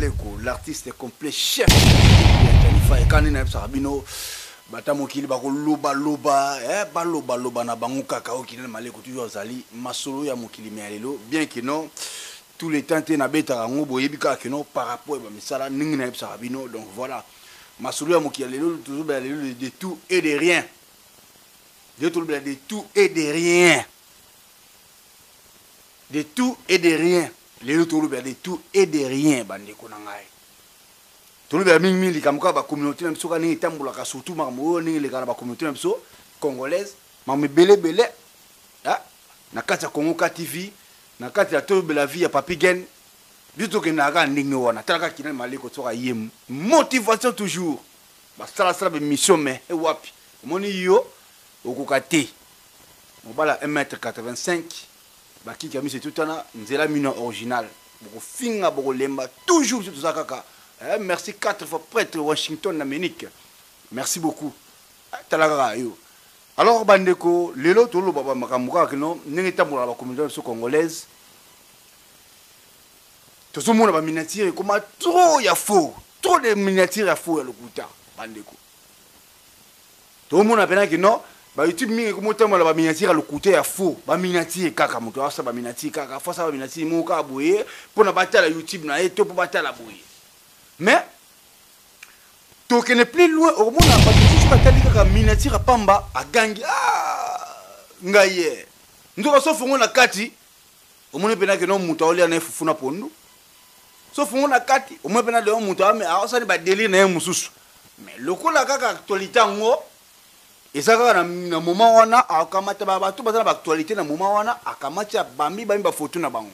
Maleko, l'artiste complet, chef ya Janifa ekani na yebisaka bino bata mokili bakoloba loba, eh, baloba loba na bango kaka. Oyo Kinal Maleko toujours azali masolo ya mokili me ya lelo, bien que non tout le temps te nabetaka yango, boyebi kaka que non par rapport ya bamisala ndenge nayebisaka bino. Donc voilà, masolo ya mokili ya lelo, tozobela lelo de tout et de rien. Lelo tolobela de tout et de rien, de tout et de rien. Lelo tolobela de tout et de rien, bandeko na ngai. Tolobela mingimingi likambo kaka bacommunauté na biso, kaka ndenge etambolaka, surtout makambo oyo ndenge elekaka na bacommunauté na biso congolaise, makambo ebele ebele na kati ya Congo KTV, na kati ya tolobela vie ya Papi Gen. Biso tokendaka kaka ndenge wana. Tala kaka Kinal Maleko, soka ye motivation toujours, basalasala baémission, mais wapi omoni yo okoka te. Mobala 1m85, bakiki ya miso etutana nzela mino original, bokofinga bokolemba toujours, biso toza kaka. Merci 4 fois prêtre Washington na Munich, merci beaucoup. Tala kaka yo. Alors bandeko, lelo toloba bamakambo kaka kino ndenge etambolaka bacommunauté na biso congolaise. Tozomona baminiature ekoma trop ya faux, trop de miniature ya faux, ya lokuta. Bandeko, tomona mpena kino bayoutube mingi ekoma otambola baminiature ya lokuta, ya faux, baminiature kaka. Moto asala baminiature kaka fo asala baminiature moko kaka boye mpona batala YouTube na ye to mpo batala boye. Mais tokende plus loin, okomona bato mosusu batali kaka miniature ya pamba, agangi: "Ah, ngai ye!" Nzoka so fongo na kati, omoni mpena keno moto aolia na ye fufu na pondu. So fongo na kati, omoni mpena leo moto aosali badélire na ye mosusu. Mais lokola kaka actualité yango eza kaka na moment wana, akamata bato baza na baactualité na moment wana, akamati, abambi bambi bafoto na bango.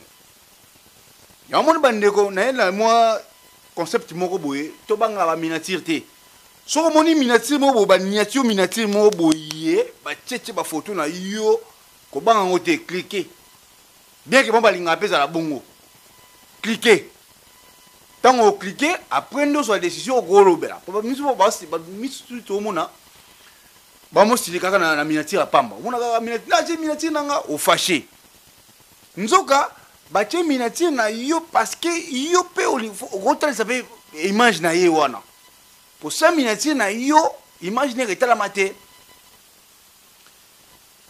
Yango moni bandeko na ye na mwa concept moko boye, tobangaka baminiature te. Soki omoni miniature moko boye, baniature miniature moko boye, batietie bafoto na yo, kobanga yango te, clique. Bien que bango balingaka mpe ezala bongo, clique. Ntango oclique, après nde ozwa décision okolobela. Po misu toomona bamosili kaka na miniature ya pamba. Omona kaka miniature, natie miniature nanga, ofâché. Nzoka batie miniature na yo parce que yo mpe okotalisa mpe image na ye wana. Posa miniature na yo, image ndenge etalama te.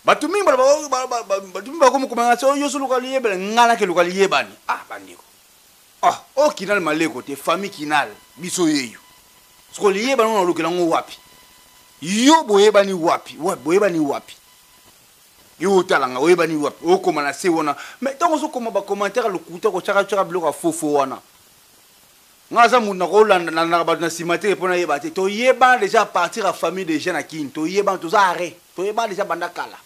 Bato mingi, bato mingi bakomi komanga so yo soluka liyebela. Ngai nakeluka liyebani? Ah bandeko, ah, oyo Kinal Maleko te, famille Kinal biso yeyo. Soko liyebani wana, olukela yango wapi? Yo boyebani wapi? Boyebani wapi? Yo otalanga, oyebani wapi? Okoma na se wana, mais ntango ozokoma bacommentaire lokuta, kotyaka biloko ya fofo wana, nga aza motu nakolanda, nalandaka bato na nsima te mpo nayeba te. Toyebana déjà à partir ya famille déjà na Kini, toyebana, toza arrêt, toyebana déjà banda kala.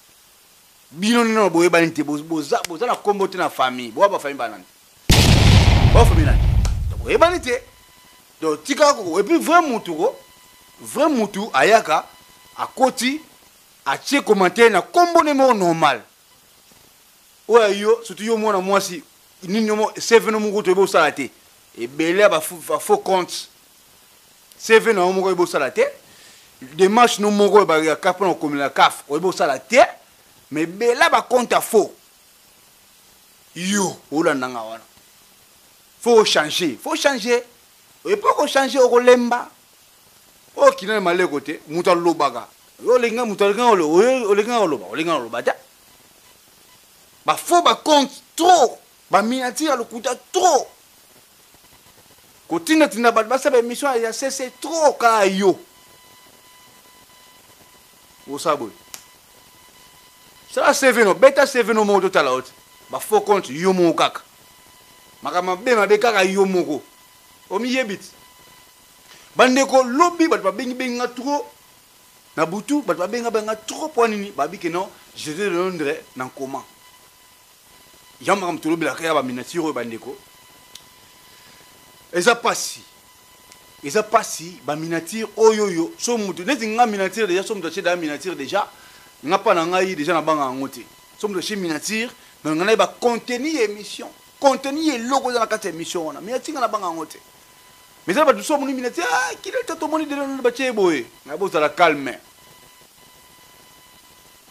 Bino nino boyebani te, boza na nkombo te na famille. Boya bafamille banani? Bafamille nani? Boyebani te. Donc tika koko. Et puis vrai mutu ko, vrai mutu ayaka, akoti, atie commentaire na nkombo ne moko normal. Oyo yo, surtout yo mwana mwasi nini mo CV no moko toyebi osala te, ebele ya bafaux compte. CV na yo moko oyebi osala te, démarche no moko oyo ya CAF mpona kokomela CAF oyebi osala te, mais ebele ya bacompte ya faux yo olandanga wana. Faut changer, faut changer. Epo kochanger, okolemba. Oyo Kinal Maleko te, moto alobaka. Yo olinga moto olinga koloba, olinga koloba te. Bafaux bacompte trop, baminiature ya lokuta trop, kotindatinda bato basala baémission ya cc trop. Kaka yo osala boye, sala CV no, beta CV no moko, totala yo te. Bafaux compte yo moko kaka, makambo mabe mabe kaka yo moko omiyebi ti. Bandeko, lobi bato babengi benga trop na butu, bato babenga benga trop. Mpo nini? Babi ke non, Jésus de Londres na nkoma yango. Makambo tolobelaka ya baminiature oyo, bandeko, eza pasi, eza pasi. Baminiature oyo oyo, so motu neti nga, miniature déjà, so moto atie daa miniature déjà, nga mpa na ngai déjà nabanga yango te. So moto atie miniature na ngai, nayeba contenu ya émission, contenu ya eloko eza na kati ya émission wana. Miniature nga nabanga yango te. Mais eza bato so omoni miniature: "Ah, kila ta tomoni dele batie boye." Nga bozala calme.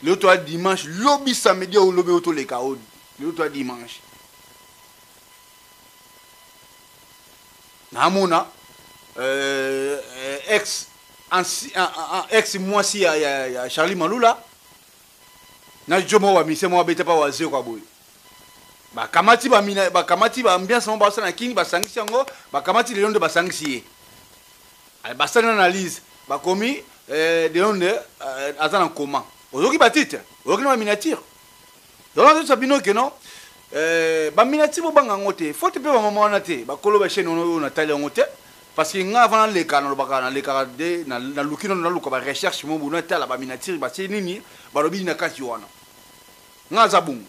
Lelo toya dimanche, lobi samedi oyo, lobi oyo toleka oyo, lelo toya dimanche. Namona ex ex mwasi ya, ya, ya Charlie Malula na jo moko bamise moko abeta pa wazekwa boye bakamati bamina bakamati ba ambiance moko basala na kini basangisi yango bakamati lelo nde basangisi ye basali na analyse bakomi eh, lelo nde eh, aza na coma oyoki batitre oyoki na baminiature Donc nazoyebisa bino ke non eh, ba miniature bobanga yango te faute mpe bamama wana te bakolo ba chaîne wana oyo natali yango te parce que nga avant naleka nalobaka nalekaka de naluki nano naluka ba recherche mo boye natala ba miniature batie nini balobi nini na kati wana nga aza bongo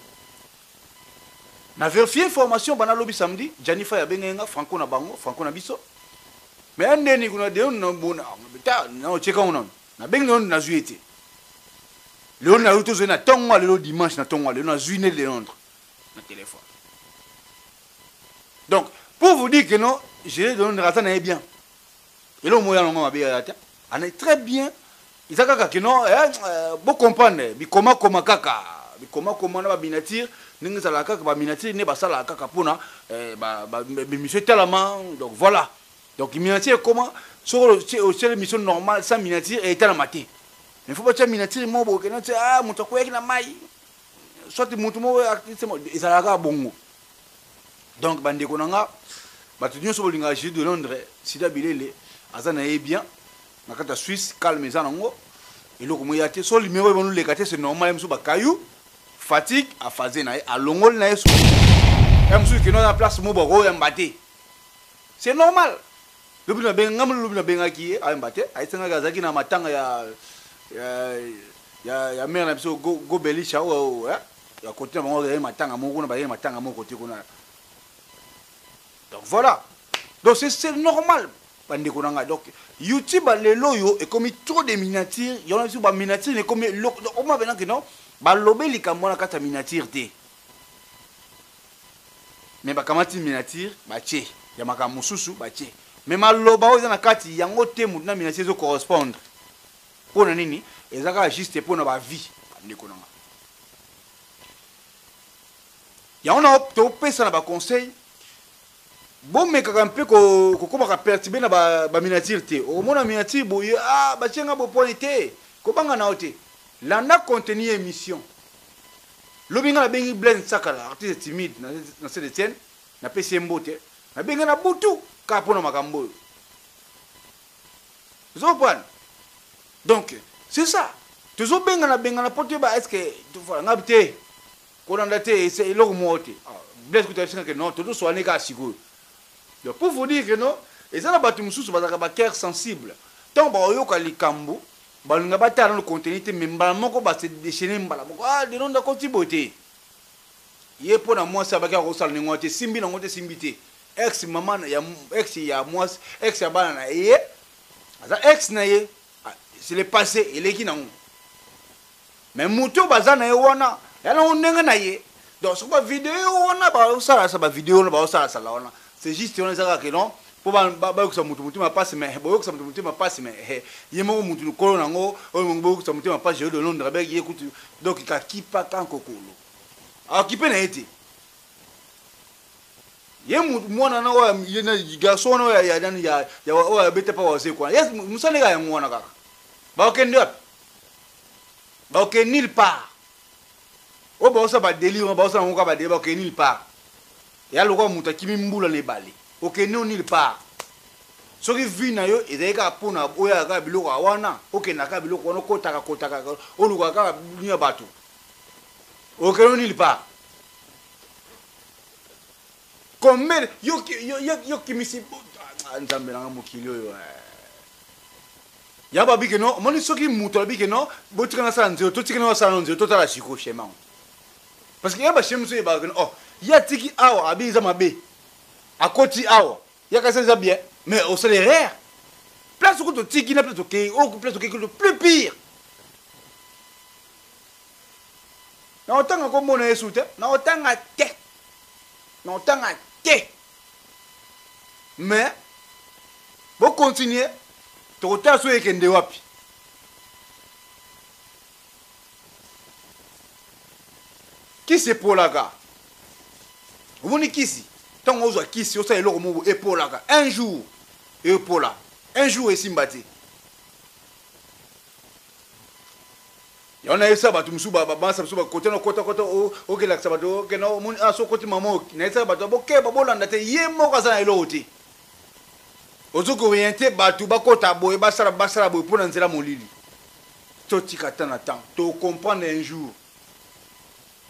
na verifie information bana lobi samedi Gianni Fay abengaki nga franco na bango franco na biso mais andeni kuna de ta na otieka ngo nano nabengi nano nazwi ye te lelo na yo tozali na ntongo ya lelo dimanche na ntongo ya lelo nazwi nde lelondre na telefone donc pour vous dire que non géré de londres aza na ye bien eloko moya nango mabe ya te ana très bien eza kaka ke non eh, eh, bocomprendre bikomakoma kaka bikomakoma na baminature ndenge ezalaka kaka baminature nde basalaka kaka mpona eh, bamission etalama donc voilà donc miniature ekoma soki otieli émission normale sans miniature etalama te mais faut batia miniature moko boye okende tia ah moto akweyaki na mai soit moto moko artiste ezalaka kaka bongo donc bandeko na nga bato nyonso bolingaka Gilles de Londres sida bilele aza na ye bien na kati ya Suisse calme eza nango eloko moya te so limero ebano leka te c'est normal mosusu bakayu fatigue afaze na ye alongoli na ye so ya mosusu kino na place moko bakoyamba te c'est normal lobi na benga ngambo lobi na bengaki ye ayemba te ayesangaki azalaki na matanga ya ya ya, ya mère na biso go, go belisha oyo eh? ya kote na bango ya matanga moko kuna baye matanga moko kote kuna donc voilà donc c'est normal bandeko na ngai donc youtube lelo oyo ekomi trop de miniature yango na biso baminiature ekomi eloko okoma pena ke non balobe likambo wana kati ya miniature te mais bakamati miniature batie ya makambo mosusu batie mais maloba oyo eza na kati yango te motu na miniature ezo correspondre mpo na nini eza kaka juste mpo na bavie bandeko na nga yango na topesa na baconseil bomekaka mpe kokomaka perturbe na baminiature te okomona miniature boye ah, batie nga bopwani te kobanga na yo te landa contenu ya émission Lobi nga nabengi Blaise Nsakala, artiste timide na Saint Etienne, napesi ye mbote. Nabengi na butu kaka pona makambo oyo. Ozo comprendre? Donc, c'est ça. Tozo bengana bengana po toyeba est-ce que voilà nga te kolanda te eloko moko te. Ah, Blaise kutu ayebisi nga que non, tozo soigner kaka sikoyo. Donc pour vous dire que non, eza na bato mosusu bazalaka ba cœur sensible. Tango bakoyoka likambo Balinga batala nanu contenu te mais mbala moko ba se dechainer mbala moko ah de Londres akoti boye te ye mpo na mwasi abaki akosala ndenge wana te simbi nango te simbi te ex mama ya ex ya mwasi ex ya bana na ye aza ex na ye ah, c'est le passé eleki nango mais moto oyo baza na ye wana ya nango ndenge na ye donc soki bavideo wana baosalasa bavideo wana baosalasala wana c'est juste wana eza kaka ke non mpo bayokisa moto motema mpasi mais boyokisa moto motema mpasi mais eh, ye moko moto nkolo nango oyo boyokisa motema mpasi jeu de londres abeki ye kutu donc kakipaka nkokolo akipe na ye te ye mwana na oyo ye na garçon wana oyo ya nani ya oyo abeta pa wazekwa ye mosala kaka yango wana kaka bakokende wapi bakokende nulle part oyo baosala badelire baosala yango kaka badelire bakokende nulle part ya lokola moto akimi mbula na ebale okende nulle part soki vie na yo ezali kaka mpona oyaka kaka biloko ya wana okenda kaka biloko wana okotaka kotaka olukaka kaka bino ya bato okende nulle part combien yo yo yo yo kimisi ah, nzambe nanga mokili oyo eh. ya babi ke no omoni soki moto alobi ke no botika nasala nzelo totika na asala no nzelo totala sikoyo shema yango parce que ya bashema mosusu eyebaka ke no oh ye atiki awa abi eza mabe akoti awa ya kasi eza bien mais osala erreur place oyo totiki na place tokei oyo place tokei plus pire Nakotanga kombo na Yesu te, nakotanga te, nakotanga te. Mais bo continuer, tokotala soki ekende wapi. Kisi epolaka. Omoni kisi? Ntango ozwa kisi, osala eloko moko epolaka un jour, epola un jour, esimba te. Yango nayebisa bato mosusu, babasa mosusu bakota na kotakota, okelakisa bato okenda omoni ah, so okoti mama. Nayebisaka bato bokeba, bolanda te. Ye moko aza na eloko te, ozoki orienter bato bakota boye, basala basala boye mpo na nzela molili. Totika temps na temps, tocomprendre un jour,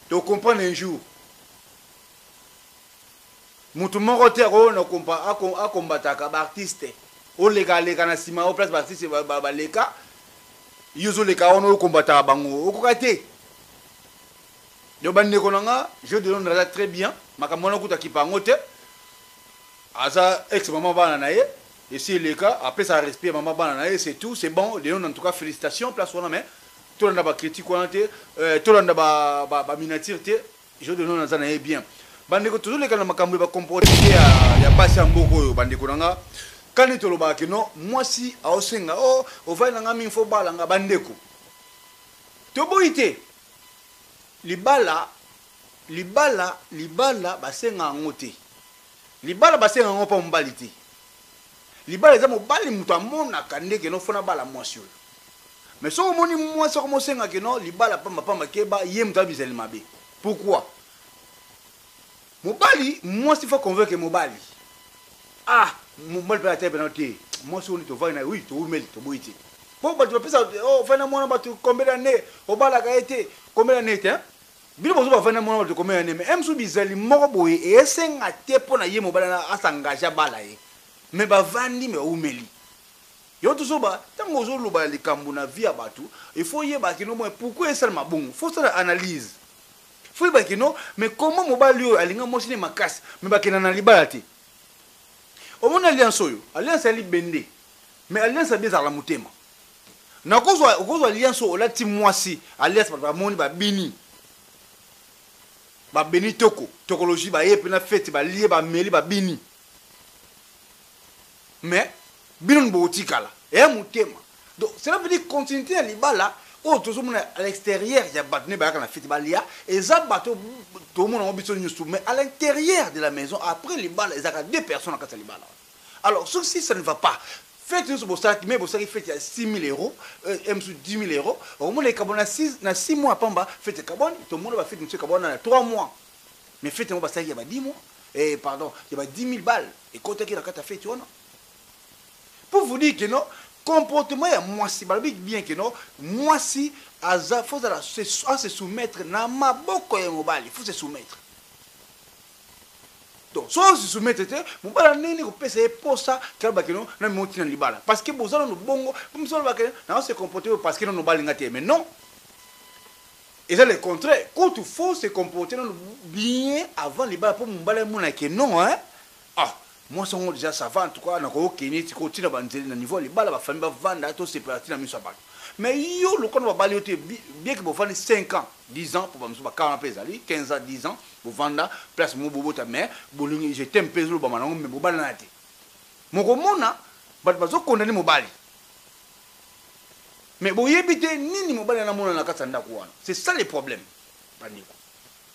tocomprendre un jour. Motu moko te akoona akombataka baartiste, oleka aleka na nsima o place baartiste baleka, yo ozoleka wana, okombataka bango, okoka te. Donc bandeko na nga, Jeu de Londres aza très bien. Makambo wana kuta akipa yango te, aza ex mama bana na ye, esi eleka, apesaka respect ya mama bana na ye, c'est tout, c'est bon. De Londres, en tout cas félicitations place wana. Mais tolanda bacritique wana te, tolanda baminiature te. Jeu de Londres aza na ye bien. Bandeko, tozoleka na makambo ya bacomportement ya basi ya mboka oyo. Bandeko na nga, kani tolobaka ke non, mwasi aosenga o oh, ovandi na nga mingi, fo bala nga. Bandeko, toboyi te libala. Libala, libala basenga yango te. Libala basenga yango mpa mobali te. Libala eza mobali moto amonaka ndeke no fona bala mwasi oyo. Mais soki omoni mwasi akomosenga ke no libala pambapamba, keba, ye moto abizali mabe. Pourquoi mobali, mwasi faut convaincre mobali? Ah, mobali mpe ata pena te, mwasi oyo tovandi na oui, toumeli, toboyi te, mpo bato bapesa oh, ofandi na mwana bato combien d'année, obalaka ye te combien d'année te. Bino bozo bavandi na mwana bato combien d'année, mais mosusu bizali moko boye esenga te mpo na ye mobali asengage abala ye, mais bavandi, mais baumeli. Yo tozoba, ntango ozoloba likambo na vie ya bato, il faut oyeba kino moi pourquoi esalema bongo, faut osala analyse, faut oyeba kino mais comment mobali oyo alinga mwasi ne makasi, mais bakenda na libala te. Omoni alliance oyo, alliance ya libende, mais alliance ya bi ezalaka motema. Nakozwa, okozwa alliance oyo olati mwasi, alliance bato bamoni, babini, babeni toko tokologie, baye mpe na feti, balie, bameli, babini, mais bino bokotikala eya motema. Donc cela veut dire continuité ya libala oyo tozomona à l'extérieur ya bato nde bayaka na feti, balia, eza bato tomona yango biso nyonso, mais à l'intérieur de la maison, après libala, ezalaka deux personnes na kati ya libala. Alors soki si ça ne va pas, fete nyonso bosalaki, mais bosalaki fete ya 6 000 euros, mosusu 10 000 euros, okomona ekabwana na 6 mois pamba. Fete ekabwani, tomona bafete mosusu ekabwana na 3 mois, mais fete yango basalaki ya ba 10 mois, pardon, ya ba 10 000 balles ekotaki na kati ya fete wana. Pour vous dire que non, comportement ya mwasi, balobi bien que non, mwasi aza faut azala se soumettre na maboko ya mobali, faut se soumettre. Donc so se soumettre te, mobali ndenge nini kopesa ye posa kalobaki no na moti na libala? Parce que boza nano bongo, mosu alobaki na se comporter parce que nano balinga te. Mais non, eza le contraire kutu, faut se comporter nano bien avant libala, mpo mobali amonake non, hein, ah, mwasi yango déjà ça va, en tout cas nakokende ti kotina banzeli na niveau ya libala, bafamille bavanda, tosepela ntina miso ya bato. Mais yo lokola babali yo te, bien que bovandi 5 ans, 10 ans, mpo bamosusu bakala mpe ezali 15 ans, 10 ans, bovanda place mo bobota, mais bolingi je t'aime mpe ezolobama nango, mais bobalana te. Mokomona bato bazokondane mobali, mais boyebi te nini mobali anamona na kati ya ndako wana. C'est ça le problème, bandeko.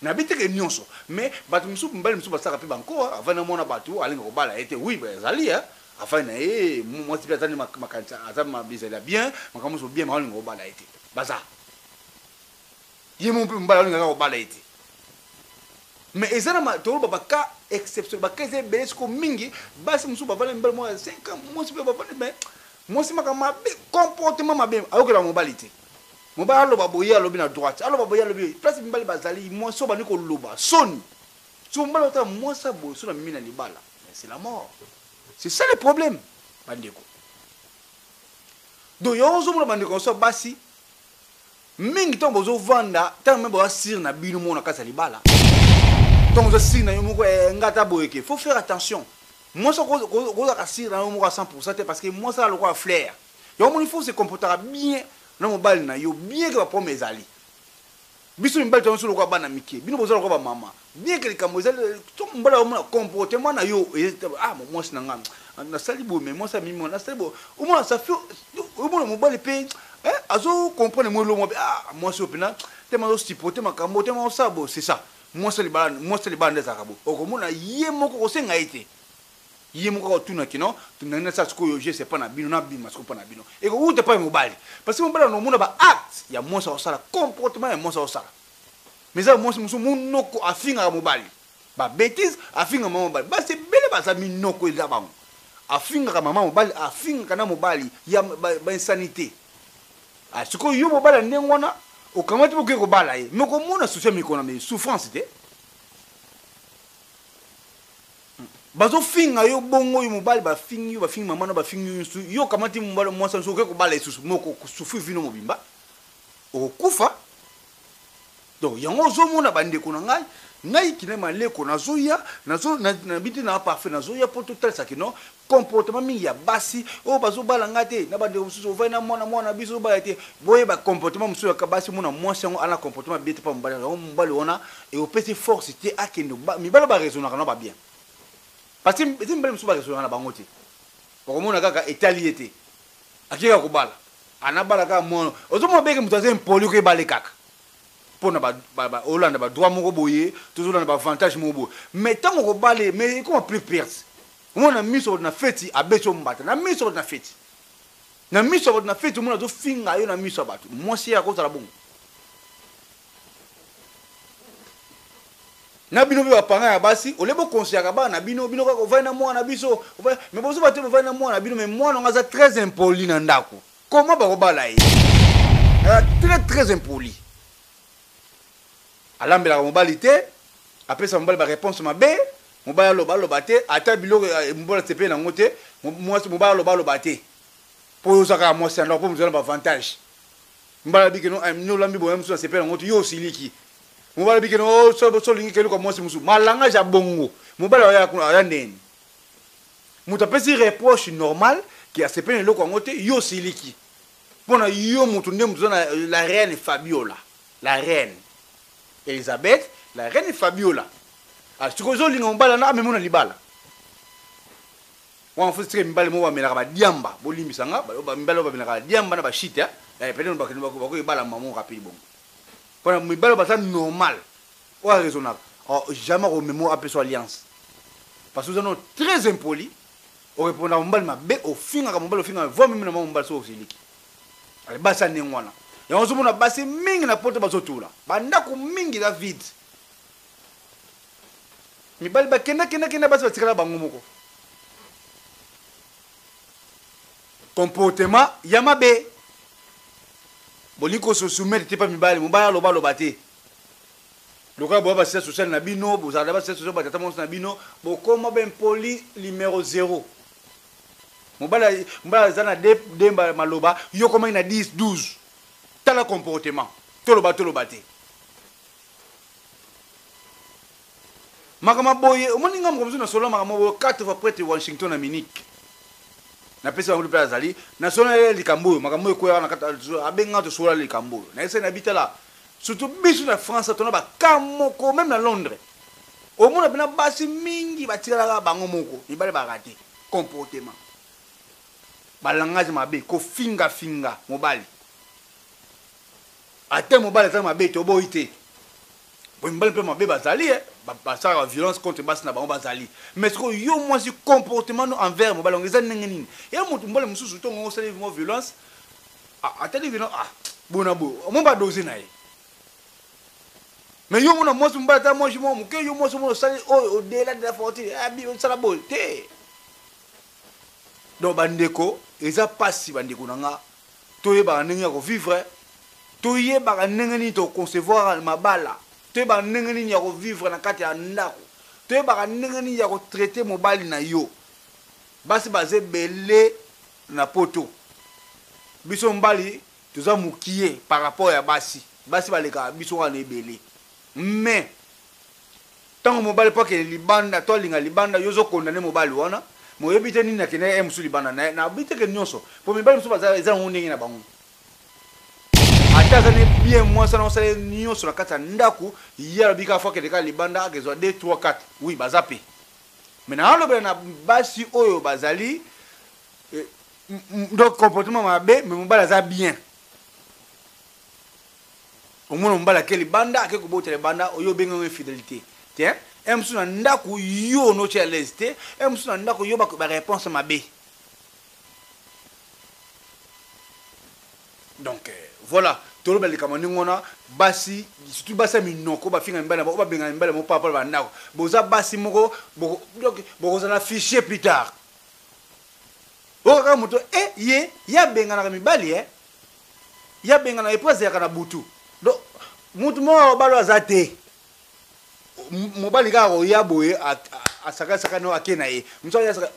Nayebi te ke nyonso, mais bato mosusu, mibali mosusu basalaka mpe banko, avandi na mwana bato, alinga kobala ye te. Oui, ezali afandi na ye, mwasi mpe aza makanisa, aza bizali ya bien, makambo mosusu bien, alinga kobala ye te. Baza ye mo mpe mobali alingaka kobala ye te, mais eza na toloba bacas exceptionnel, bacas eza ebele. Siko mingi basi mosusu bavandi mibali moko ya 5 ans, mwasi mpe bavandi, mais mwasi makambo mabe, comportement mabe, ayokela mobali te. Mobali aloba boye, alobi na droite, aloba boye, alobi place mibali bazali, mwasi oyo bandi koloba soni. So mobali otala mwasi aboye, so na mimi na libala, mais c'est la mort. C'est ça le problème, bandeko. Donc yo ozomona bandeko nyonso basi mingi, ntango bozovanda, ntango me boza sûr na bino moko na kati ya libala, ntango oza sûr na yo moko, nga ata boye ke faut faire attention. Mwasi kozalaka sûr na yo moko à 100 te, parce que mwasi aza lokola fleur. Yango moni, faut se comportaka bien na mobali na yo, bien que baproblème ezali. Biso mibali toza lokola bana mike, bino boza lokola bamama. Bien que likambo ezali to mobali omona comportement na yo, ah, mwasi na nga nasali boye, mais mwasi amimi nasali boye, omona ça fait, omona mobali mpe azo comprendre mo elongo, ah, mwasi oyo mpena tema azosupporte makambo, tema osala boye, c'est ça. Mwasi ya libala, mwasi ya libala nde azalaka boye. Okomona ye moko kosenga ye te. Ye moko akotuna kino nalingi nasala sikoyo geste epai na bino, nabima sikoyo epai na bino. Ekowuta epai ya mobali. Parce que mobali akomona ba actes ya mwasi akosala, comportement ya mwasi akosala. Mais eza mwasi mosusu munoko afingaka mobali. Ba betises afingaka mama mobali. Basi ebele baza minoko eza bango. Afingaka mama mobali, afingaka na mobali ya ba insanite. Ah, sikoyo yo mobali ya ndenge wana okamati mpo okoki kobala ye me okomona souci ya mikolo na me souffrance te bazofinga yo bongo yo mobali bafingi yo bafingi mama na bafingi yo nyonso yo okamati mobali mwasi mosusu okoki kobala ye susu moko okosouffrir vino mobimba okokufa Donc yango ozomona ba ndeko na ngai, ngai kina maleko nazoya, nazo na bite na parfait nazoya po totalisa que non comportement mingi ya basi oyo bazobala ngai te na bandeko mosusu ovai na mwana mwana biso ozobala te boyeba comportement mosusu ya basi mona mwasi yango ana comportement bien te pa mobali yango mobali wana ekopesi force te akende mibali ba raisonnaka na ba bien parce que eza mibali mosusu ba raisonnaka na bango te okomona kaka etali ye te akeka kobala anabala kaka mwana ozomona beke moto aza impoli okebale kaka pona ba, ba, ba olanda ba droit moko boye tozolanda ba avantage moko boye mais ntango okobale mais ekoma plus perte omona na miso bato na feti abeti yo mbata na miso bato na feti na miso ya bato na feti omona azofinga yo na miso ya bato mwasi ye akozala bongo na bino mpe bapanga ya basi olie bokonseyaka bana na bino bino kaka ovandi na mwana na biso mais bozoba te bovandi na mwana na bino mais mwana yango aza très impoli na ndako Comment bakobala ye? Aza très très impoli. Alambelaka mobali te, apesa mobali ba réponse mabe, mobali aloba aloba te, ata biloko eh, mobali asepeli nango te, mwasi mobali aloba aloba te. Po yo oza kaka mwasi ya ndako, po moto aza na ba avantage. Mobali alobi ke no, eh, no olambi boye mosusu asepeli nango te, yo osiliki. Mobali alobi ke no, oh, so so olingi keluka mwasi mosusu. Malangage ya bongo. Mobali aya kuna aya ndeni. Moto apesi reproche normal ke asepeli na eloko yango te, yo osiliki. Pona yo moto nde moto oza na la reine Fabiola, la reine Elisabeth, la reine Fabiola. Ah, sikoyo ozolinga mobali wana amemi na libala. Wana faut tika mibali moko bamelaka ba diamba, bolimbisa nga, ba mibali oyo bamelaka ba diamba na ba shit, eh, peut-être bakende bakoki ebala maman rapide bongo. Pona mibali oyo baza normal. Oyo a raisonnaka oh, jamais akomema apesa alliance parce que oza no très impoli orepondaka mobali mabe ofingaka mobali ofingaka voi meme na mwa mobali soki osiliki ale basi ya ndenge wana yango ozomona basi mingi na poto bazotula bandako mingi eza vide mibali bakenda kenda kenda basi batikala bango moko comportement ya mabe bolingi kososoumettre te mpa mibali mobali aloba aloba te Lokola boya ba assistance sociale na bino, bozala na ba assistance sociale ba tata mwasi na bino, bokoma ba impoli numero 0. Mobali mobali aza na de, de maloba, yo komaki na 10, 12. Tala comportement. Toloba toloba te. Makambo boye, omoni nga mokonzi na solo makambo boye 4 fois prêtre Washington na Munich. Napesi bango mpe azali na solo ya likambo oyo, makambo oyo ekweyaka na kati abenga tosola likambo oyo. Nayebisaki na bitala Surtout biso na France tona ba cas moko meme na Londres. Omona pena basi mingi batikalaka bango moko, mibali ba rater comportement. Ba langage mabe, kofinga finga mobali. Ata mobali aza mabe toboyi te. Po mibali pe mabe bazali eh, basalaka ba violence contre basi na bango bazali. Mais sikoyo yo mwasi comportement no envers mobali yango eza ndenge nini? Ya moto mobali mosusu tongo osali mwa violence Ah, atali vino ah bona boye omoni ba dose na ye mais yo omona mwasi mobali ata mwasi moko moke yo mwasi omona osali oyo odela de la fortune ah, osala boye te donc bandeko eza mpasi bandeko na nga toyebaka ndenge ya kovivre toyebaka ndenge nini toconcevoir mabala toyebaka ndenge nini ya kovivre na kati ya ndako toyebaka ndenge nini ya kotraite mobali na yo basi baza ebele na poto biso mibali toza mukie par rapport ya basi basi balekaka biso wana ebele mais ntango mobali mpo akende libanda to alinga libanda yo ozokondane mobali wana moyebi te nini akende ye mosusu libanda na nayebi te ke nyonso mpo mibali mosusu baza eza yango ndenge na bango ata aza ne bien mwasi wana osala ye nyonso na kati ya ndako ye alobi kaka fo akende kaka libanda akezwa 2 3 4 oui baza mpe mais nalobela na basi oyo bazali eh, donc comportement mabe mais mobali aza bien. Omona mobali ake libanda, ake kobota libanda, oyo obengi yango infidélité te. Un mosusu na ndako yo notie à l'aise te, un mosusu na ndako yo ba réponse mabe. Donc voilà, toloba likambo ndenge wana. Basi, surtout basi ya minoko, bafinga mibali na bango, babengana mibali moko papa bandako. Boza basi moko, donc bokozala fichier plus tard. Oyo kaka moto e ye ye abenganaka mibali, e ye abenganaka epo azalaka na butu. Donc mutu moko mobali aza te, mobali kaka koya boye, asakasaka no, ake na ye mosu ayasaka,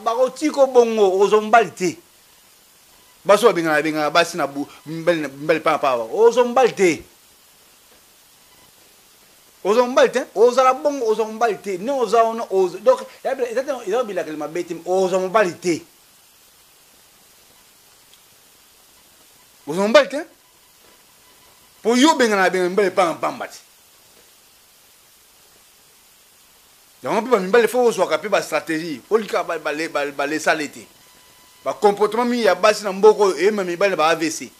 bakotika bongo. Okozwa mobali te. Basi oyo babengana, babengana basi na mibali papa papa, ozwa mobali te, ozwa mobali te. Ozala bongo, ozwa mobali te ndenge oza wana. Donc eza bilakeli mabe te, ozwa mobali te, ozwa mobali te, mpo yo obengana, abenga mibali pamba pamba te. Yango mpe bamibali, fo ozwaka mpe bastratégie, olika balesale te. Bacomportement mingi ya basi na mboka oyo eyema mibali na ba AVC.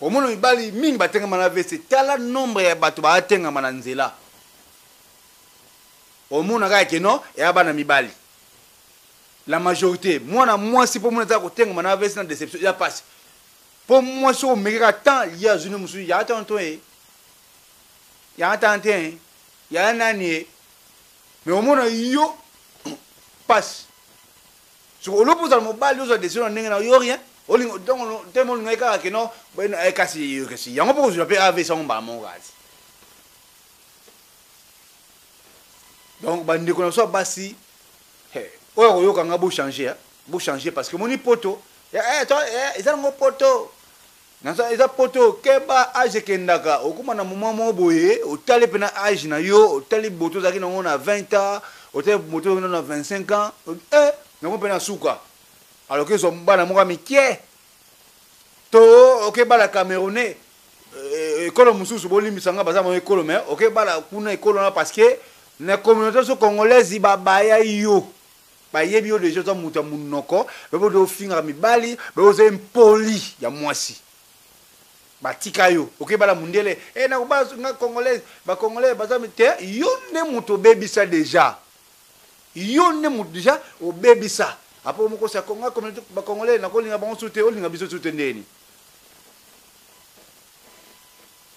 Omona mibali mingi batengama na AVC. Tala nombre ya bato baatengama na nzela, omona kaka keno eya bana mibali la majorité. Mwana mwasi, mpo mona aza kotengama na AVC na déception, eza pasi, mpo mwasi oyo omeki kaka temps ye azwi mosusu ya tonton ye, ya tante ya nani ye, mais omona yo pasi. Soki olobi ozala mobali, ozwa décision na ndenge na yo, rien. Olinga donc te, molinga kaka keno kasi yango mpo kozwa mpe AVC yango mbala moko kasi. Donc bandeko na biso ya basi oyo akoyoka nga, bochange, bochange, parce que moni poto eza nango, poto eza poto. Keba, âge ekendaka. Okóma na moment moko boye, otali mpena âge na yo, otali boto ozalaki nango na 20 ans, otali moto ozalaki na 25 ans, nango mpe na suka. Alors kezwa bana moko ya mike to okebala Camerounais, ekolo mosusu, bolimbisa nga, baza bango ekolo, mais okebala kuna ekolo wana, parce que na communauté so congolaise babaya yo, bayebi yo déjà oza moto ya monoko, bayebi ofingaka mibali, bayebi oza impoli ya mwasi, batika yo. Okebala mundele, e nakobala nga Congolaise, Bacongolais baza te. Yo nde moto obebisa déjà, yo nde moto déjà obebisa. Apo mokosi ya Congo, communauté Bacongolais nakolinga bango su te. Olinga biso su te ndeni?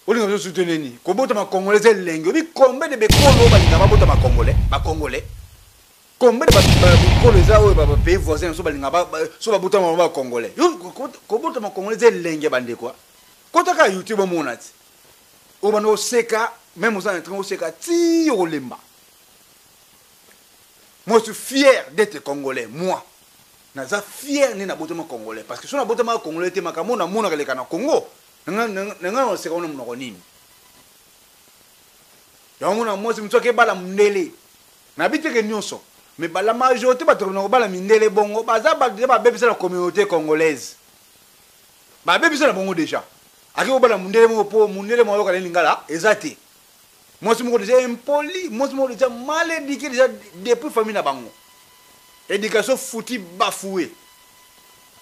Olinga biso su te ndeni? Kobotama Congolais eza elenge. Obi combien de bekolo oyo balinga babotama Congolais? Bacongolais, combien de bikolo eza oyo bapays voisin so balinga so babotama bango Bacongolais? Yo, kobotama Congolais eza elenge. Bandeko, kotaka YouTube, omona ti oyo banda oseka, même oza na train, oseka ti okolemba. Moi, je suis fier d'être Congolais. Moi, naza fier nde nabotama Congolais, parce que so nabotama Congolais te, makambo namonaka leka na Congo, nanga naseka wana monoko nini? Yango mona mwasi mosu akebala mondele, nabi teke nyonso, mais la majorité bato na kobala mindele bongo baza bato deja babebisa na communauté congolaise, babebisa na bango déjà. Ake kobala mondele moko, mpo mondele moko ayoka na lingala eza te. Mwasi moko déjà impoli, mwasi moko déjà mal éduqué déjà depuis famille na bango, éducation fouti bafoué.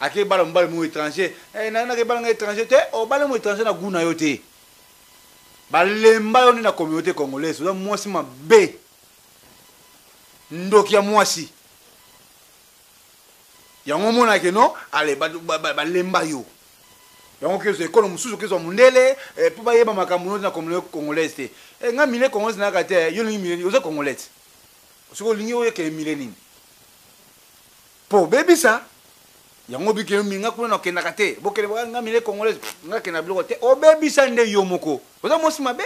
Ake bala mobali moko étranger, nake bala nga étranger te. Obala mo étranger na goût na yo te, balemba yo nde na communauté congolaise. Oza mwasi mabe, ndoki ya mwasi. Yango omonake no ale balemba yo. Yango kezwa ekolo mosusu, kezwa mondele, mpo bayeba makambo no na communauté congolaise te. Nga milieu congolaise nayaka te. Yo olingi milieu, oza Congolais te. Soki olingi oyekele milieu nini mpo obebisa yango, bikelo minga kuna nakendaka te. Bokende nga milieu congolaise, nga kenda biloko te. Obebisa nde yo moko, oza mwasi mabe.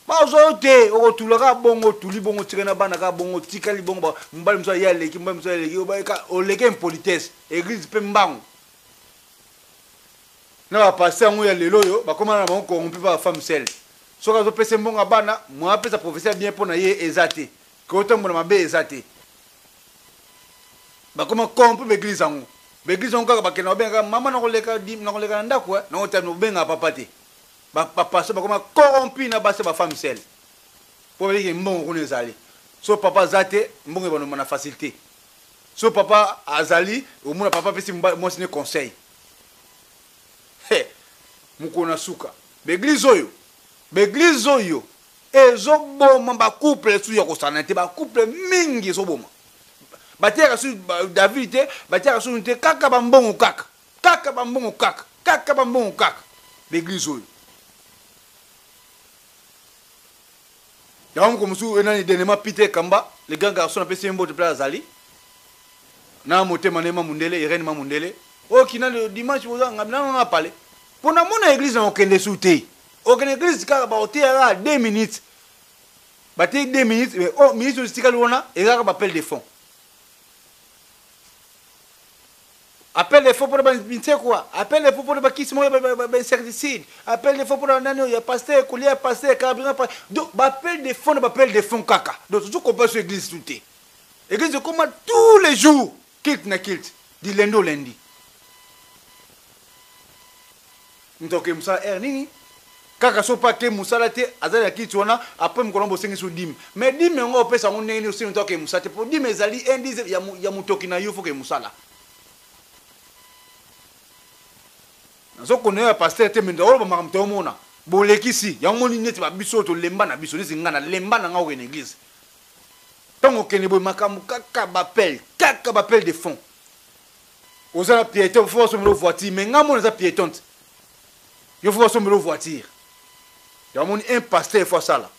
Bazwa yo te, okotula kaka bongo, otuli bongo, otikali na bana kaka bongo, otikali bongo. Mobali mosusu aye aleki, mobali mosusu aleki, oleki impolitesse. Église mpe mbango na bapasteur yango ya lelo oyo bakóma na bango corrompu mpe bafemme seule. Soki azopesa mbongo ya bana, mwa apesa prophétie bien mpo na ye eza te, ke otambola mabe eza te. Bakóma corrompu baeglise yango, baeglise yango kaka bakenda babengaka mama nakoleka na ndako, nakotala obengaka papa te. Bapasteur bakóma corrompu na basi ya bafemme seule, mpo bayeke mbongo kuna ezali. So papa aza te, mbongo ebanoma na facilité. So papa azali, omona papa apesi mwasi ne conseil. Mokolo na suka. Ba eglise oyo, ba eglise oyo ezoboma ba couple su ya kosana te, ba couple mingi ezoboma. Bateyaka su David te, bateyaka su te, kaka ba mbongo kaka, kaka ba mbongo kaka, kaka ba mbongo kaka. Ba eglise oyo. Yango moko mosusu enani dernièrement Peter Kamba, le grand garçon apesi ye mbote place azali. Na motema na ye ma mundele, Irène ma mundele. Oyo kina le dimanche boza ngabi nano na pale. Pona mona église na okende su te. Okende église kaka ba oteya kaka 2 minutes. Bateyi 2 minutes, mais oh minutes oyo etikali wana ezalaka ba appel de fonds. Appel de fonds pona ba binsekwa, appel de fonds pona ba kisi moko ba ba insecticide, appel de fonds pona nani oyo ya pasteur, kolia ya pasteur, carburant pa. Donc ba appel de fonds na ba appel de fonds kaka. Donc tozo comprendre sur église tout te. Église ekoma tous les jours culte na culte du lundi au lundi. Moto akende mosala heure nini? Kaka soki pe ake mosala te azali na kiti wana après mokolo yango bosengisi yo dime. Mais dime yango opesa yango ndenge nini osi moto akende mosala te po dime ezali un dixième ya, ya motoki na yo faut okende mosala. Nazo kona yo ya pasteur te mais ndakoloba makambo toyomona. Bolekisi yango moni neti ba biso oyo tolemba na biso neti nga na lemba na nga okende eglise. Tango okende boye makambo kaka ba appel, kaka ba appel de fonds. Oza na piéton faut basombela voiture mais nga mona eza piéton te. Yo faut basombela voiture. Yango moni un pasteur faut asala.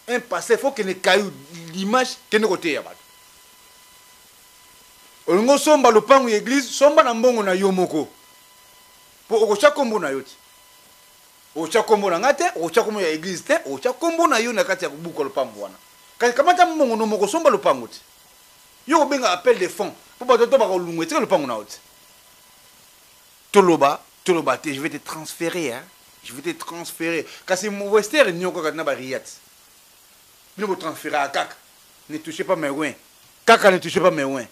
Un pasteur faut kende caillou dimanche kende koteya bato. Olingi osomba lopango ya eglise, somba na mbongo na yo moko. Po okotya kombo na yo te. Okotya kombo na nga te, okotya kombo ya eglise te, okotya kombo na yo na kati ya kobuka lopango wana. Kasi kamata mbongo no moko somba lopango te. Yo kobenga appel de fonds po bato to bakolungwa etika lopango na yo te. Toloba, toloba te, je vais te transférer hein. Je vais te transférer. Kasi Wester nyoko kaka na ba Riyad. Bino bo transférer kaka. Ne touchez pas mes oints. Kaka ne touchez pas mes oints.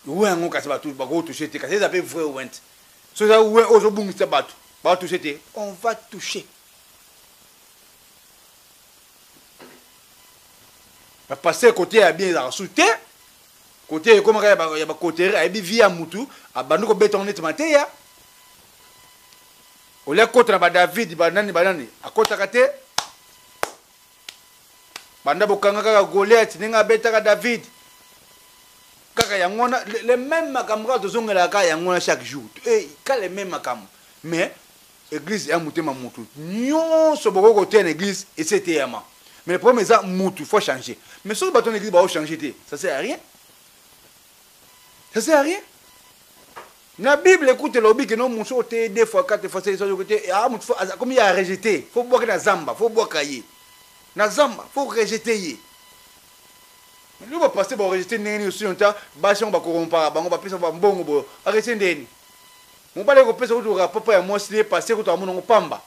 Oint yango kasi bato bako toucher te kasi eza pe vrai oint. So eza oint ozo bungisa bato, ba toucher te. On va toucher. Ba pasteur côté ya bien ezalaka su te. Côté ekomaka ya ba ya ba coterie ayebi vie ya mutu, abandi kobeta ngo neti mateya. Olia kota na ba David ba nani ba nani akotaka te. Banda bokanga kaka Goliath ndenge abetaka David. Kaka yango wana le même makambo kaka tozongelaka kaka yango wana chaque jour. Eh, ka le même makambo. Mais église ya motema mutu nyonso bokoki koteya na église esi eteyama. Mais le problème eza mutu faut changer. Mais soki bato na église bao changer te, ça sert à rien. Ça sert à rien. Na bible écoute elobi que non musu ote deux fois quatre fois c'est te ah mutu faut comme il a rejeté faut bwaka na zamba faut bwaka ye na zamba faut rejeter ye. Mais nous ba passer ba rejeter ndenge nini aussi nta basi yango ba corrompaka bango ba pesa ba mbongo bo ba rejeter ndenge nini. Mobali akopesa kutu rapport ya mwasi ne passer kutu amona ngo pamba.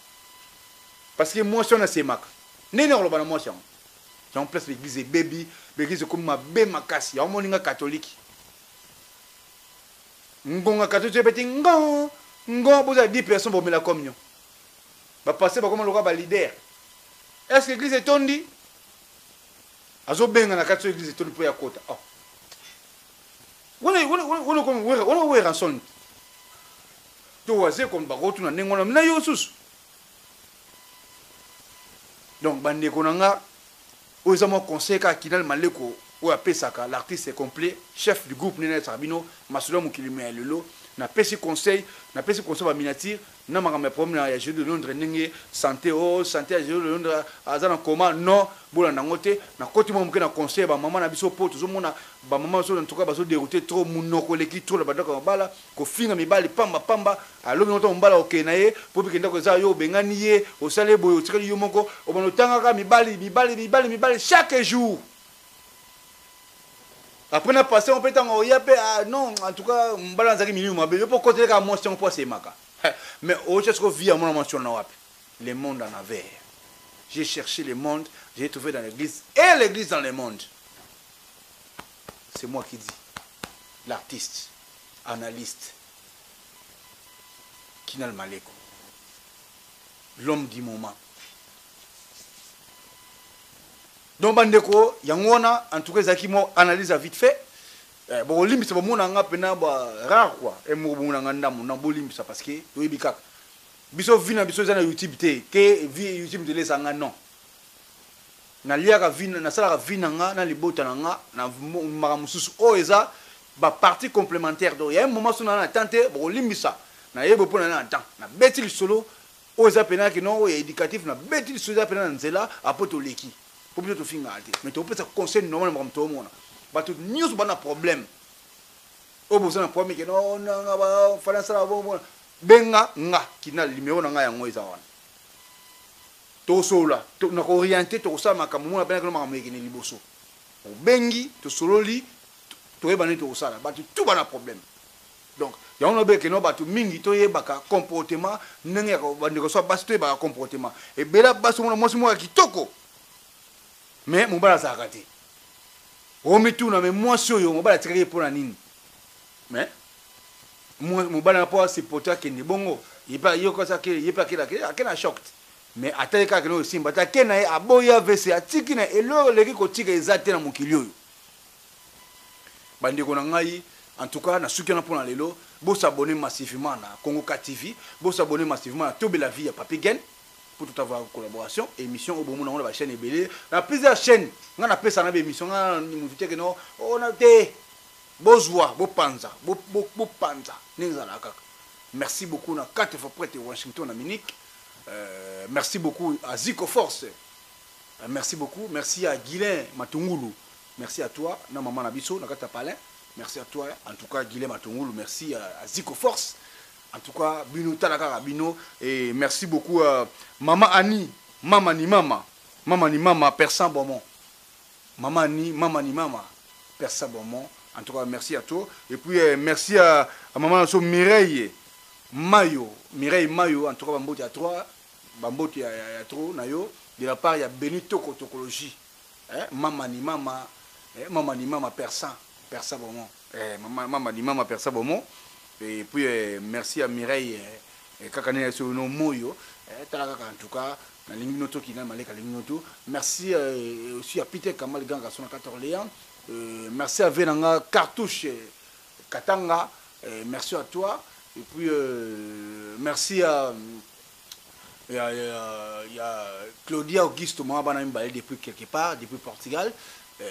Parce que mwasi wana asemaka. Ndenge nini akoloba na mwasi yango? Yango place l'église ebebi, l'église ekomi mabe makasi. Yango moni nga catholique. Ngonga catholique ebeti ngo ngo bozala 10 personnes bomela communion. Ba pasteur bakoma lokola ba leader. Est-ce que l'église etondi? Azobenga na kati so église etondi mpo ya kota. Oh. Wana wana wana komi wera wana wera son. To waze komi bakotuna ndenge wana na yo susu. Donc bandeko na nga oyo eza mwa conseil kaka Kinal Maleko oyo apesaka l'artiste complet chef du groupe nene ayebisaka bino masolo ya mokili ya lelo. Napesi conseil, napesi conseil ba miniature na makambo ya problème ya Jeu de Londres ndenge santé oh santé ya Jeu de Londres aza na coma non bolanda yango te. Nakoti mwa moke na conseil ya ba mama na biso po tozomona ba mama biso en tout cas bazo dérouter trop munoko eleki trop na bandako ya mabala kofinga mibali pamba pamba alobi ngo to mobali akokende na ye po bike ndako eza yo obengani ye osali ye boye otikali yo moko obanda otangaka mibali mibali mibali mibali chaque jour après na pasteur mpe ntango oya mpe ah, non en tout cas mobali azalaki milimo mabe yo mpo okoteli kaka mwasi yango mpo asemaka mais otya siko vie ya mwana mwasi wana wapi? Le monde en envers. J'ai cherché le monde, j'ai trouvé dans l'église et l'église dans le monde. C'est moi qui dis. L'artiste, analyste, Kinal Maleko, l'homme du moment. Donc bandeko, yango wana en tout cas ezalaki mwa analyse ya vite fait. Eh, bokolimbisa bomona nga pena ba rare quoi. Et moko bomona nga ndambo na bolimbisa parce que toyebi kaka. Biso vie na biso eza na YouTube te ke vie YouTube nzela esanga non. Naliaka vie nasalaka vie na nga na libota na nga na makambo mosusu oyo eza ba partie complémentaire. Donc ya un moment so na na temps te, bokolimbisa nayebo mpo na na temps nabeti lisolo oyo eza pena ke non, oyo ya éducatif, nabeti lisolo eza pena na nzela apo toleki mpo biso tofingaka te, mais topesa conseil normal. Makambo toomona, bato nyonso bana problème oyo boza na problème ke non, nanga bafali asala bongo, benga nga kina numéro na ngai, yango eza wana, tosolola na koorienter, tokosala makambo mona pena kino makambo ekende liboso. Obengi, tosololi, toyeba nini tokosala. Bato tu bana problème, donc yango nabeke no bato mingi toyebaka comportement ndenge ya bandeko so basi, toyebaka comportement ebele basi. Omona mwasi moko ya kitoko, mais mobali azalaka te. Omituna, mais mwasi oyo mobali atikaki ye mpo na nini? Mais mobali na mpo asupporter akende bongo, ye mpe ake na choc, mais atali kaka kende osimba te, ake na ye, aboyi AVC, atiki na eloko eleki kotika eza te na mokili oyo. Bandeko na ngai, en tout cas nasuki wana mpona lelo. Bos'abonner massivement na Congo K TV, bos'abonner massivement na Tobela Vie ya Papi Gen pour tout avoir collaboration, émission oyo bomona ngo na bachaîne ebele, na plusieurs chaînes. Ngai napesa na baémission, ngai motu te keno ona te, bozwa, bopanza, bopanza ndenge ezalaka kaka. Merci beaucoup na 4 fois prêtre Washington na Munich. Merci beaucoup à Zico Force. Merci beaucoup. Merci à Guilain Matungulu, merci à toi na maman na biso na kati ya palin. Merci à toi en tout cas, Guilain Matungulu. Merci à Zico Force. En tout cas bino tala kaka bino. Et merci beaucoup à maman Annie, mama ni mama, mama ni mama Persan Beaumont, maman Annie, mama ni mama Persan Beaumont. En tout cas merci à toi. Et puis merci à maman naso Mireille Mayo, Mireille Mayo. En tout cas bambote ya trois, bambote ya trop na yo de la part ya Benito Kotokologie, eh, mama ni mama, eh, mama ni mama Persan, Persan Beaumont, eh, mama, mama ni mama Persan Beaumont. Et puis merci à Mireille, kaka ne so no moyo, tala kaka. En tout cas nalingi bino, toki na maleka, lingi bino tout. Merci aussi à Peter Kamal Ganga son na Orléans. Merci à Venanga Cartouche Katanga, merci à toi. Et puis merci à il y a Claudia Auguste Moabana Mbaye depuis quelque part, depuis Portugal.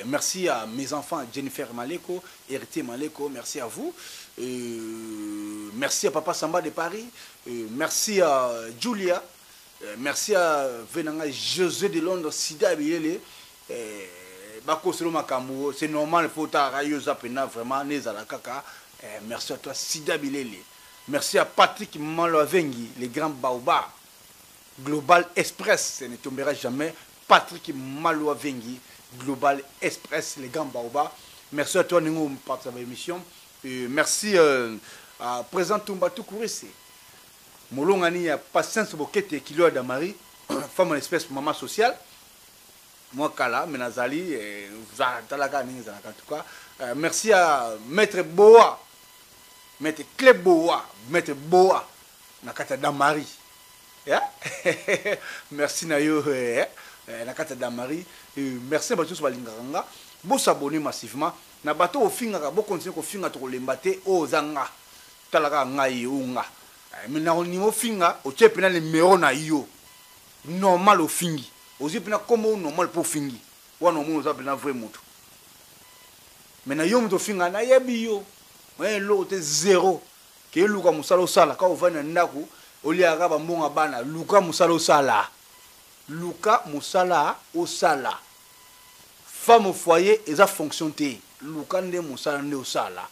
Merci à mes enfants Jennifer Maleko, Héritier Maleko, merci à vous. Merci à Papa Samba de Paris. Merci à Julia. Merci à Venanga José de Londres, Sida Bilele. Bakoselo makambo, c'est normal, faut ta yo pena vraiment nezala kaka. Merci à toi Sida Bilele. Merci à Patrick Maloavengi, le grand baobab. Global Express, ce ne tombera jamais. Patrick Maloavengi, Global Express, le grand baobab. Merci à toi, nous participons à l'émission. Merci à Président Toumba Toukourissi. Molongani ya Patience Bokete, Kilo Adamari, femme en espèce, maman sociale. Moi, Kala, Menazali, Talaka, en tout cas. Merci à Maître Boa, Maître Clé Boa, Maître Boa, Nakata Damari. Yeah? Merci na yo, na kati ya Damari. Merci na bato nyonso balingaka nga. Bos'abonner massivement na bato ofingaka, bocontinuer kofinga, tokolemba te. Oyo oza nga, tala kaka ngai oyo nga, mais na konima ofinga, otie mpena numero na yo normal, ofingi, ozwi mpena kombo normal mpo ofingi wana, omoni oza mpena vrai moto. Mais na yo moto ofinga, nayebi yo eloko te, zéro. Ke luka mosala osala, kaka ovandi na ndako oliaka bambongo bana. Luka mosala osala, luka mosala osala. Femme au foyer eza fonction te, luka nde mosala nde osala.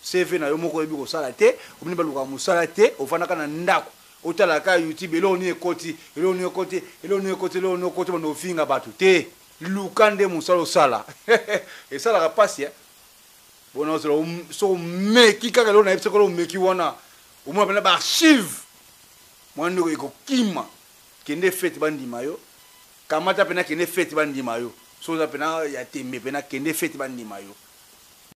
CV na yo moko oyebi kosala te, omoni balukaka mosala te, ofandaka na ndako, otalaka YouTube, eloko nini ekoti, eloko nini ekoti, eloko nini ekoti, eloko nini ekoti, bando ofinga bato te. Luka nde mosala osala, esalaka mpasi. Bona ozala soki omeki kaka eloko nayebi, soki omeki wana, omona mpena baarchive mwana ndeko ekokima. Kende fete, bandima yo, kamata mpena, kende fete, bandima yo. Soki oza mpena ya tembe mpena, kende fete, bandima yo.